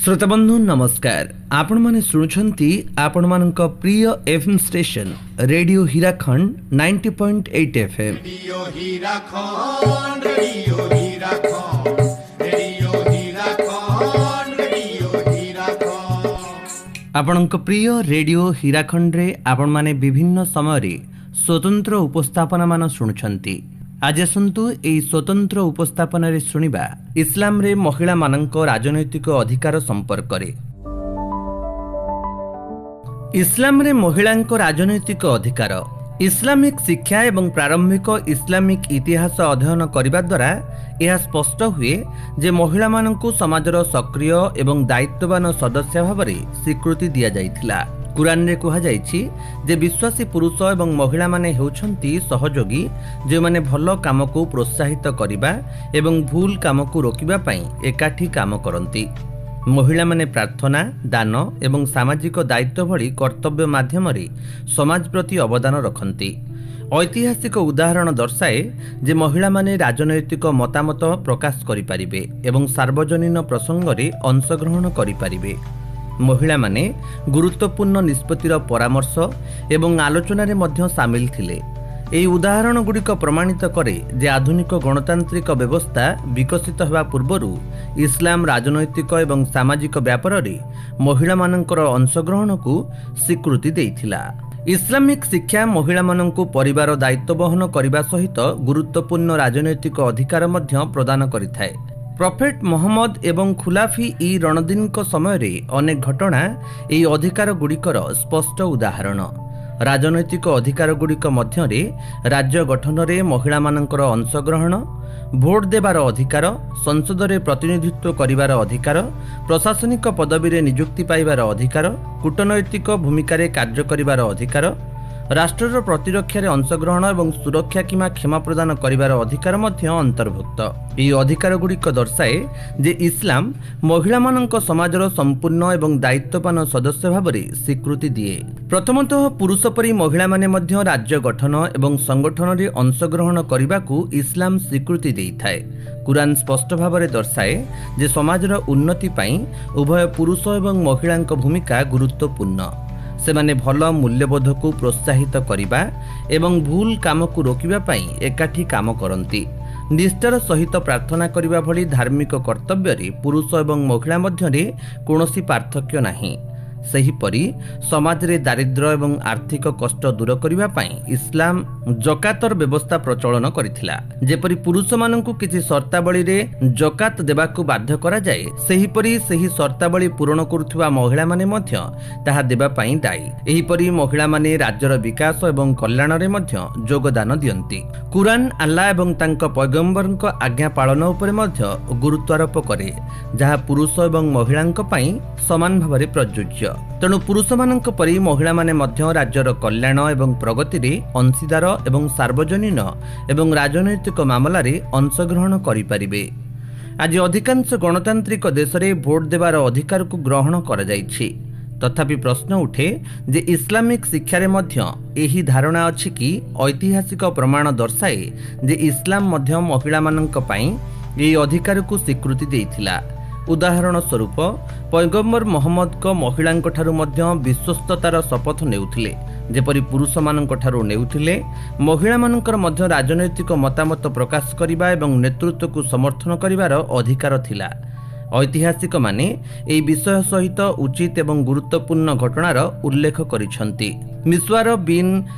ଶ୍ରୋତାବନ୍ଧୁ ନମସ୍କାର। ଆପଣମାନେ ଶୁଣୁଛନ୍ତି ଆପଣମାନଙ୍କ ପ୍ରିୟ FM station radio Hirakhand 90.8 FM. Radio Hirakhand, radio Hirakhand, radio Hirakhand, radio Hirakhand. ଆପଣଙ୍କ ପ୍ରିୟ ରେଡିଓ ହୀରାଖଣ୍ଡରେ ଆପଣମାନେ ବିଭିନ୍ନ ସମୟରେ ସ୍ୱତନ୍ତ୍ର ଉପସ୍ଥାପନାମାନ ଶୁଣୁଛନ୍ତି। ଆଜି ଆସନ୍ତୁ ଏହି ସ୍ୱତନ୍ତ୍ର ଉପସ୍ଥାପନାରେ ଶୁଣିବା ଇସଲାମରେ ମହିଳାମାନଙ୍କ ରାଜନୈତିକ ଅଧିକାର ସମ୍ପର୍କରେ। ଇସଲାମରେ ମହିଳାଙ୍କ ରାଜନୈତିକ ଅଧିକାର। ଇସଲାମିକ ଶିକ୍ଷା ଏବଂ ପ୍ରାରମ୍ଭିକ ଇସଲାମିକ ଇତିହାସ ଅଧ୍ୟୟନ କରିବା ଦ୍ୱାରା ଏହା ସ୍ପଷ୍ଟ ହୁଏ ଯେ ମହିଳାମାନଙ୍କୁ ସମାଜର ସକ୍ରିୟ ଏବଂ ଦାୟିତ୍ୱବାନ ସଦସ୍ୟ ଭାବରେ ସ୍ୱୀକୃତି ଦିଆଯାଇଥିଲା। କୁରାନରେ କୁହାଯାଇଛି ଯେ ବିଶ୍ୱାସୀ ପୁରୁଷ ଏବଂ ମହିଳାମାନେ ହେଉଛନ୍ତି ସହଯୋଗୀ, ଯେଉଁମାନେ ଭଲ କାମକୁ ପ୍ରୋତ୍ସାହିତ କରିବା ଏବଂ ଭୁଲ କାମକୁ ରୋକିବା ପାଇଁ ଏକାଠି କାମ କରନ୍ତି। ମହିଳାମାନେ ପ୍ରାର୍ଥନା, ଦାନ ଏବଂ ସାମାଜିକ ଦାୟିତ୍ୱ ଭଳି କର୍ତ୍ତବ୍ୟ ମାଧ୍ୟମରେ ସମାଜ ପ୍ରତି ଅବଦାନ ରଖନ୍ତି। ଐତିହାସିକ ଉଦାହରଣ ଦର୍ଶାଏ ଯେ ମହିଳାମାନେ ରାଜନୈତିକ ମତାମତ ପ୍ରକାଶ କରିପାରିବେ ଏବଂ ସାର୍ବଜନୀନ ପ୍ରସଙ୍ଗରେ ଅଂଶଗ୍ରହଣ କରିପାରିବେ। ମହିଳାମାନେ ଗୁରୁତ୍ୱପୂର୍ଣ୍ଣ ନିଷ୍ପତ୍ତିର ପରାମର୍ଶ ଏବଂ ଆଲୋଚନାରେ ମଧ୍ୟ ସାମିଲ ଥିଲେ। ଏହି ଉଦାହରଣଗୁଡ଼ିକ ପ୍ରମାଣିତ କରେ ଯେ ଆଧୁନିକ ଗଣତାନ୍ତ୍ରିକ ବ୍ୟବସ୍ଥା ବିକଶିତ ହେବା ପୂର୍ବରୁ ଇସଲାମ ରାଜନୈତିକ ଏବଂ ସାମାଜିକ ବ୍ୟାପାରରେ ମହିଳାମାନଙ୍କର ଅଂଶଗ୍ରହଣକୁ ସ୍ୱୀକୃତି ଦେଇଥିଲା। ଇସଲାମିକ ଶିକ୍ଷା ମହିଳାମାନଙ୍କୁ ପରିବାର ଦାୟିତ୍ୱ ବହନ କରିବା ସହିତ ଗୁରୁତ୍ୱପୂର୍ଣ୍ଣ ରାଜନୈତିକ ଅଧିକାର ମଧ୍ୟ ପ୍ରଦାନ କରିଥାଏ। ପ୍ରଫେଟ ମହମ୍ମଦ ଏବଂ ଖୁଲାଫି ଇ ରଣଦିନଙ୍କ ସମୟରେ ଅନେକ ଘଟଣା ଏହି ଅଧିକାରଗୁଡ଼ିକର ସ୍ପଷ୍ଟ ଉଦାହରଣ। ରାଜନୈତିକ ଅଧିକାରଗୁଡ଼ିକ ମଧ୍ୟରେ ରାଜ୍ୟ ଗଠନରେ ମହିଳାମାନଙ୍କର ଅଂଶଗ୍ରହଣ, ଭୋଟ ଦେବାର ଅଧିକାର, ସଂସଦରେ ପ୍ରତିନିଧିତ୍ୱ କରିବାର ଅଧିକାର, ପ୍ରଶାସନିକ ପଦବୀରେ ନିଯୁକ୍ତି ପାଇବାର ଅଧିକାର, କୂଟନୈତିକ ଭୂମିକାରେ କାର୍ଯ୍ୟ କରିବାର ଅଧିକାର, ରାଷ୍ଟ୍ରର ପ୍ରତିରକ୍ଷାରେ ଅଂଶଗ୍ରହଣ ଏବଂ ସୁରକ୍ଷା କିମ୍ବା କ୍ଷମା ପ୍ରଦାନ କରିବାର ଅଧିକାର ମଧ୍ୟ ଅନ୍ତର୍ଭୁକ୍ତ। ଏହି ଅଧିକାରଗୁଡ଼ିକ ଦର୍ଶାଏ ଯେ ଇସଲାମ ମହିଳାମାନଙ୍କ ସମାଜର ସମ୍ପୂର୍ଣ୍ଣ ଏବଂ ଦାୟିତ୍ୱବାନ ସଦସ୍ୟ ଭାବରେ ସ୍ୱୀକୃତି ଦିଏ। ପ୍ରଥମତଃ, ପୁରୁଷ ପରି ମହିଳାମାନେ ମଧ୍ୟ ରାଜ୍ୟ ଗଠନ ଏବଂ ସଂଗଠନରେ ଅଂଶଗ୍ରହଣ କରିବାକୁ ଇସଲାମ ସ୍ୱୀକୃତି ଦେଇଥାଏ। କୁରାନ ସ୍ପଷ୍ଟ ଭାବରେ ଦର୍ଶାଏ ଯେ ସମାଜର ଉନ୍ନତି ପାଇଁ ଉଭୟ ପୁରୁଷ ଏବଂ ମହିଳାଙ୍କ ଭୂମିକା ଗୁରୁତ୍ୱପୂର୍ଣ୍ଣ। ସେମାନେ ଭଲ ମୂଲ୍ୟବୋଧକୁ ପ୍ରୋତ୍ସାହିତ କରିବା ଏବଂ ଭୁଲ କାମକୁ ରୋକିବା ପାଇଁ ଏକାଠି କାମ କରନ୍ତି। ନିଷ୍ଠାର ସହିତ ପ୍ରାର୍ଥନା କରିବା ଭଳି ଧାର୍ମିକ କର୍ତ୍ତବ୍ୟରେ ପୁରୁଷ ଏବଂ ମହିଳା ମଧ୍ୟରେ କୌଣସି ପାର୍ଥକ୍ୟ ନାହିଁ। ସେହିପରି ସମାଜରେ ଦାରିଦ୍ର୍ୟ ଏବଂ ଆର୍ଥିକ କଷ୍ଟ ଦୂର କରିବା ପାଇଁ ଇସଲାମ ଜକାତର ବ୍ୟବସ୍ଥା ପ୍ରଚଳନ କରିଥିଲା। ଯେପରି ପୁରୁଷମାନଙ୍କୁ କିଛି ସର୍ତ୍ତାବଳୀରେ ଜକାତ ଦେବାକୁ ବାଧ୍ୟ କରାଯାଏ, ସେହିପରି ସେହି ସର୍ତ୍ତାବଳୀ ପୂରଣ କରୁଥିବା ମହିଳାମାନେ ମଧ୍ୟ ତାହା ଦେବା ପାଇଁ ଦାୟୀ। ଏହିପରି ମହିଳାମାନେ ରାଜ୍ୟର ବିକାଶ ଏବଂ କଲ୍ୟାଣରେ ମଧ୍ୟ ଯୋଗଦାନ ଦିଅନ୍ତି। କୁରାନ ଆଲ୍ଲାହ ଏବଂ ତାଙ୍କ ପୈଗମ୍ବରଙ୍କ ଆଜ୍ଞା ପାଳନ ଉପରେ ମଧ୍ୟ ଗୁରୁତ୍ୱାରୋପ କରେ, ଯାହା ପୁରୁଷ ଏବଂ ମହିଳାଙ୍କ ପାଇଁ ସମାନ ଭାବରେ ପ୍ରଯୁଜ୍ୟ। ତେଣୁ ପୁରୁଷମାନଙ୍କ ପରି ମହିଳାମାନେ ମଧ୍ୟ ରାଜ୍ୟର କଲ୍ୟାଣ ଏବଂ ପ୍ରଗତିରେ ଅଂଶୀଦାର ଏବଂ ସାର୍ବଜନୀନ ଏବଂ ରାଜନୈତିକ ମାମଲାରେ ଅଂଶଗ୍ରହଣ କରିପାରିବେ। ଆଜି ଅଧିକାଂଶ ଗଣତାନ୍ତ୍ରିକ ଦେଶରେ ଭୋଟ ଦେବାର ଅଧିକାରକୁ ଗ୍ରହଣ କରାଯାଇଛି। ତଥାପି ପ୍ରଶ୍ନ ଉଠେ ଯେ ଇସଲାମିକ ଶିକ୍ଷାରେ ମଧ୍ୟ ଏହି ଧାରଣା ଅଛି କି? ଐତିହାସିକ ପ୍ରମାଣ ଦର୍ଶାଏ ଯେ ଇସଲାମ ମଧ୍ୟ ମହିଳାମାନଙ୍କ ପାଇଁ ଏହି ଅଧିକାରକୁ ସ୍ୱୀକୃତି ଦେଇଥିଲା। ଉଦାହରଣ ସ୍ୱରୂପ, ପୈଗମ୍ବର ମହମ୍ମଦଙ୍କ ମହିଳାଙ୍କଠାରୁ ମଧ୍ୟ ବିଶ୍ୱସ୍ତତାର ଶପଥ ନେଉଥିଲେ, ଯେପରି ପୁରୁଷମାନଙ୍କଠାରୁ ନେଉଥିଲେ। ମହିଳାମାନଙ୍କର ମଧ୍ୟ ରାଜନୈତିକ ମତାମତ ପ୍ରକାଶ କରିବା ଏବଂ ନେତୃତ୍ୱକୁ ସମର୍ଥନ କରିବାର ଅଧିକାର ଥିଲା। ଐତିହାସିକମାନେ ଏହି ବିଷୟ ସହିତ ଉଚିତ ଏବଂ ଗୁରୁତ୍ୱପୂର୍ଣ୍ଣ ଘଟଣାର ଉଲ୍ଲେଖ କରିଛନ୍ତି। ମିସ୍ୱାର ବିନ୍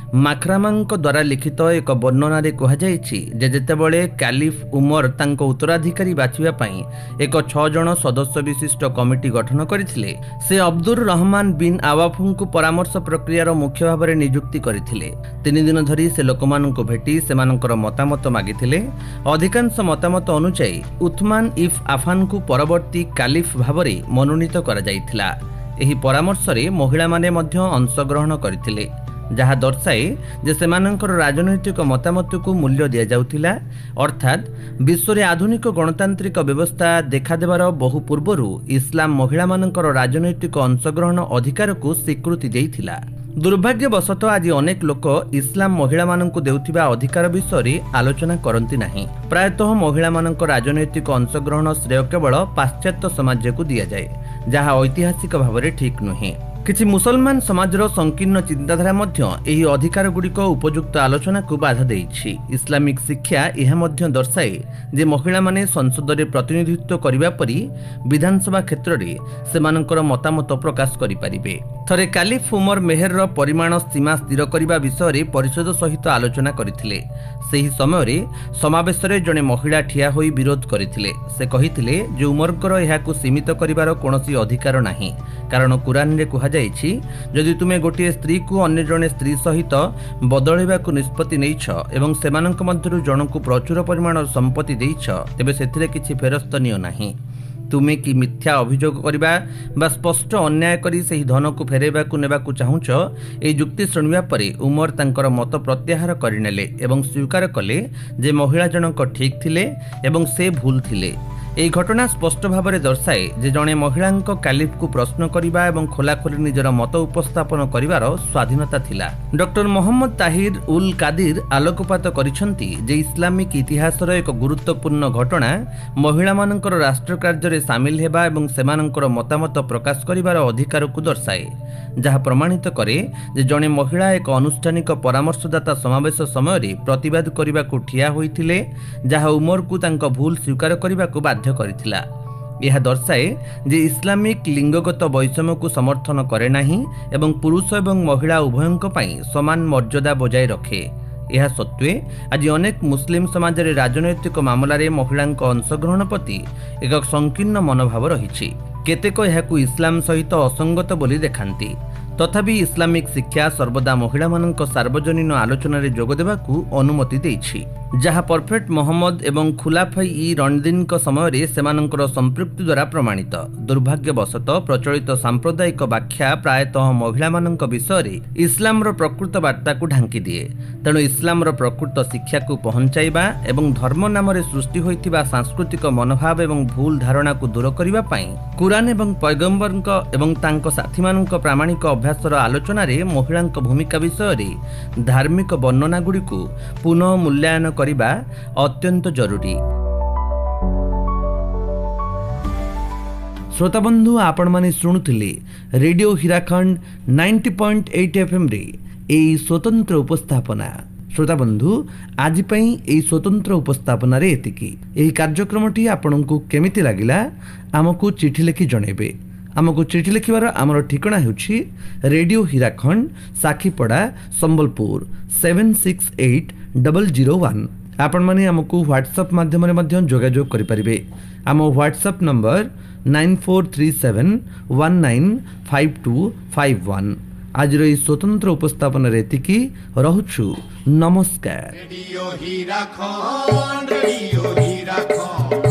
ମାଖରାମାଙ୍କ ଦ୍ୱାରା ଲିଖିତ ଏକ ବର୍ଣ୍ଣନାରେ କୁହାଯାଇଛି ଯେ ଯେତେବେଳେ କାଲିଫ ଉମର ତାଙ୍କ ଉତ୍ତରାଧିକାରୀ ବାଛିବା ପାଇଁ ଏକ 6 ଜଣ ସଦସ୍ୟ ବିଶିଷ୍ଟ କମିଟି ଗଠନ କରିଥିଲେ, ସେ ଅବଦୁର ରହମାନ ବିନ୍ ଆୱାଫଙ୍କୁ ପରାମର୍ଶ ପ୍ରକ୍ରିୟାର ମୁଖ୍ୟ ଭାବରେ ନିଯୁକ୍ତି କରିଥିଲେ। 3 ଦିନ ଧରି ସେ ଲୋକମାନଙ୍କୁ ଭେଟି ସେମାନଙ୍କର ମତାମତ ମାଗିଥିଲେ। ଅଧିକାଂଶ ମତାମତ ଅନୁଯାୟୀ ଉଥମାନ if ଆଫାନଙ୍କୁ ପରବର୍ତ୍ତୀ କାଲିଫ ଭାବରେ ମନୋନୀତ କରାଯାଇଥିଲା। ଏହି ପରାମର୍ଶରେ ମହିଳାମାନେ ମଧ୍ୟ ଅଂଶଗ୍ରହଣ କରିଥିଲେ, ଯାହା ଦର୍ଶାଏ ଯେ ସେମାନଙ୍କର ରାଜନୈତିକ ମତାମତକୁ ମୂଲ୍ୟ ଦିଆଯାଉଥିଲା। ଅର୍ଥାତ୍ ବିଶ୍ୱରେ ଆଧୁନିକ ଗଣତାନ୍ତ୍ରିକ ବ୍ୟବସ୍ଥା ଦେଖାଦେବାର ବହୁ ପୂର୍ବରୁ ଇସଲାମ ମହିଳାମାନଙ୍କର ରାଜନୈତିକ ଅଂଶଗ୍ରହଣ ଅଧିକାରକୁ ସ୍ୱୀକୃତି ଦେଇଥିଲା। ଦୁର୍ଭାଗ୍ୟବଶତଃ ଆଜି ଅନେକ ଲୋକ ଇସଲାମ ମହିଳାମାନଙ୍କୁ ଦେଉଥିବା ଅଧିକାର ବିଷୟରେ ଆଲୋଚନା କରନ୍ତି ନାହିଁ। ପ୍ରାୟତଃ ମହିଳାମାନଙ୍କ ରାଜନୈତିକ ଅଂଶଗ୍ରହଣ ଶ୍ରେୟ କେବଳ ପାଶ୍ଚାତ୍ୟ ସମାଜକୁ ଦିଆଯାଏ, ଯାହା ଐତିହାସିକ ଭାବରେ ଠିକ୍ ନୁହେଁ। କିଛି ମୁସଲମାନ ସମାଜର ସଂକୀର୍ଣ୍ଣ ଚିନ୍ତାଧାରା ମଧ୍ୟ ଏହି ଅଧିକାରଗୁଡ଼ିକ ଉପଯୁକ୍ତ ଆଲୋଚନାକୁ ବାଧା ଦେଇଛି। ଇସଲାମିକ ଶିକ୍ଷା ଏହା ମଧ୍ୟ ଦର୍ଶାଏ ଯେ ମହିଳାମାନେ ସଂସଦରେ ପ୍ରତିନିଧିତ୍ୱ କରିବା ପରି ବିଧାନସଭା କ୍ଷେତ୍ରରେ ସେମାନଙ୍କର ମତାମତ ପ୍ରକାଶ କରିପାରିବେ। ଥରେ କାଲିଫ ଉମର ମେହେରର ପରିମାଣ ସୀମା ସ୍ଥିର କରିବା ବିଷୟରେ ପରିଷଦ ସହିତ ଆଲୋଚନା କରିଥିଲେ। ସେହି ସମୟରେ ସମାବେଶରେ ଜଣେ ମହିଳା ଠିଆ ହୋଇ ବିରୋଧ କରିଥିଲେ। ସେ କହିଥିଲେ ଯେ ଉମରଙ୍କର ଏହାକୁ ସୀମିତ କରିବାର କୌଣସି ଅଧିକାର ନାହିଁ, କାରଣ କୁରାନରେ କୁହାଯାଇଛି, ଯଦି ତୁମେ ଗୋଟିଏ ସ୍ତ୍ରୀକୁ ଅନ୍ୟ ଜଣେ ସ୍ତ୍ରୀ ସହିତ ବଦଳାଇବାକୁ ନିଷ୍ପତ୍ତି ନେଇଛ ଏବଂ ସେମାନଙ୍କ ମଧ୍ୟରୁ ଜଣକୁ ପ୍ରଚୁର ପରିମାଣର ସମ୍ପତ୍ତି ଦେଇଛ, ତେବେ ସେଥିରେ କିଛି ଫେରସ୍ତ ନିଅ ନାହିଁ। ତୁମେ କି ମିଥ୍ୟା ଅଭିଯୋଗ କରିବା ବା ସ୍ପଷ୍ଟ ଅନ୍ୟାୟ କରି ସେହି ଧନକୁ ଫେରାଇବାକୁ ନେବାକୁ ଚାହୁଁଛ? ଏହି ଯୁକ୍ତି ଶୁଣିବା ପରେ ଉମର ତାଙ୍କର ମତ ପ୍ରତ୍ୟାହାର କରିନେଲେ ଏବଂ ସ୍ୱୀକାର କଲେ ଯେ ମହିଳା ଜଣକ ଠିକ୍ ଥିଲେ ଏବଂ ସେ ଭୁଲ ଥିଲେ। ଏହି ଘଟଣା ସ୍ପଷ୍ଟ ଭାବରେ ଦର୍ଶାଏ ଯେ ଜଣେ ମହିଳାଙ୍କ କାଲିଫକୁ ପ୍ରଶ୍ନ କରିବା ଏବଂ ଖୋଲାଖୋଲି ନିଜର ମତ ଉପସ୍ଥାପନ କରିବାର ସ୍ୱାଧୀନତା ଥିଲା। ଡକ୍ଟର ମହମ୍ମଦ ତାହିର ଉଲ୍ କାଦିର ଆଲୋକପାତ କରିଛନ୍ତି ଯେ ଇସଲାମିକ ଇତିହାସର ଏକ ଗୁରୁତ୍ୱପୂର୍ଣ୍ଣ ଘଟଣା ମହିଳାମାନଙ୍କର ରାଷ୍ଟ୍ର କାର୍ଯ୍ୟରେ ସାମିଲ ହେବା ଏବଂ ସେମାନଙ୍କର ମତାମତ ପ୍ରକାଶ କରିବାର ଅଧିକାରକୁ ଦର୍ଶାଏ, ଯାହା ପ୍ରମାଣିତ କରେ ଯେ ଜଣେ ମହିଳା ଏକ ଆନୁଷ୍ଠାନିକ ପରାମର୍ଶଦାତା ସମାବେଶ ସମୟରେ ପ୍ରତିବାଦ କରିବାକୁ ଠିଆ ହୋଇଥିଲେ, ଯାହା ଉମରକୁ ତାଙ୍କ ଭୁଲ ସ୍ୱୀକାର କରିବାକୁ ବାଧ୍ୟ କରିଥିଲା। ଏହା ଦର୍ଶାଏ ଯେ ଇସଲାମିକ ଲିଙ୍ଗଗତ ବୈଷମ୍ୟକୁ ସମର୍ଥନ କରେ ନାହିଁ ଏବଂ ପୁରୁଷ ଏବଂ ମହିଳା ଉଭୟଙ୍କ ପାଇଁ ସମାନ ମର୍ଯ୍ୟାଦା ବଜାୟ ରଖେ। ଏହା ସତ୍ତ୍ୱେ ଆଜି ଅନେକ ମୁସଲିମ ସମାଜରେ ରାଜନୈତିକ ମାମଲାରେ ମହିଳାଙ୍କ ଅଂଶଗ୍ରହଣ ପ୍ରତି ଏକ ସଂକୀର୍ଣ୍ଣ ମନୋଭାବ ରହିଛି। କେତେକ ଏହାକୁ ଇସଲାମ ସହିତ ଅସଙ୍ଗତ ବୋଲି ଦେଖାନ୍ତି। ତଥାପି ଇସଲାମିକ ଶିକ୍ଷା ସର୍ବଦା ମହିଳାମାନଙ୍କ ସାର୍ବଜନୀନ ଆଲୋଚନାରେ ଯୋଗଦେବାକୁ ଅନୁମତି ଦେଇଛି, ଯାହା ପରଫେକ୍ଟ ମହମ୍ମଦ ଏବଂ ଖୁଲାଫାଇ ଇ ରଣଦିନଙ୍କ ସମୟରେ ସେମାନଙ୍କର ସମ୍ପୃକ୍ତି ଦ୍ୱାରା ପ୍ରମାଣିତ। ଦୁର୍ଭାଗ୍ୟବଶତଃ ପ୍ରଚଳିତ ସାମ୍ପ୍ରଦାୟିକ ବ୍ୟାଖ୍ୟା ପ୍ରାୟତଃ ମହିଳାମାନଙ୍କ ବିଷୟରେ ଇସଲାମର ପ୍ରକୃତ ବାର୍ତ୍ତାକୁ ଢାଙ୍କି ଦିଏ। ତେଣୁ ଇସଲାମର ପ୍ରକୃତ ଶିକ୍ଷାକୁ ପହଞ୍ଚାଇବା ଏବଂ ଧର୍ମ ନାମରେ ସୃଷ୍ଟି ହୋଇଥିବା ସାଂସ୍କୃତିକ ମନୋଭାବ ଏବଂ ଭୁଲ ଧାରଣାକୁ ଦୂର କରିବା ପାଇଁ କୁରାନ ଏବଂ ପୈଗମ୍ବରଙ୍କ ଏବଂ ତାଙ୍କ ସାଥୀମାନଙ୍କ ପ୍ରାମାଣିକ ଅଭ୍ୟାସର ଆଲୋଚନାରେ ମହିଳାଙ୍କ ଭୂମିକା ବିଷୟରେ ଧାର୍ମିକ ବର୍ଣ୍ଣନାଗୁଡ଼ିକୁ ପୁନଃ ମୂଲ୍ୟାୟନ କରିବା ଅତ୍ୟନ୍ତ ଜରୁରୀ। ଶ୍ରୋତାବନ୍ଧୁ, ଆପଣମାନେ ଶୁଣୁଥିଲେ ରେଡ଼ିଓ ହୀରାଖଣ୍ଡ 90.8 ଏଫ୍ଏମ୍ରେ ଏହି ସ୍ୱତନ୍ତ୍ର ଉପସ୍ଥାପନା। ଶ୍ରୋତାବନ୍ଧୁ, ଆଜି ପାଇଁ ଏହି ସ୍ୱତନ୍ତ୍ର ଉପସ୍ଥାପନାରେ ଏତିକି। ଏହି କାର୍ଯ୍ୟକ୍ରମଟି ଆପଣଙ୍କୁ କେମିତି ଲାଗିଲା ଆମକୁ ଚିଠି ଲେଖି ଜଣାଇବେ। ଆମକୁ ଚିଠି ଲେଖିବାର ଆମର ଠିକଣା ହେଉଛି ରେଡ଼ିଓ ହୀରାଖଣ୍ଡ, ସାକ୍ଷୀପଡ଼ା, ସମ୍ବଲପୁର 768001। ଆପଣମାନେ ଆମକୁ ହ୍ୱାଟ୍ସଆପ୍ ମାଧ୍ୟମରେ ମଧ୍ୟ ଯୋଗାଯୋଗ କରିପାରିବେ। ଆମ ହ୍ୱାଟ୍ସଆପ୍ ନମ୍ବର 9437195251। ଆଜିର ଏହି ସ୍ୱତନ୍ତ୍ର ଉପସ୍ଥାପନାରେ ଏତିକି ରହୁଛୁ। ନମସ୍କାର। Radio Hirakhand, radio Hirakhand,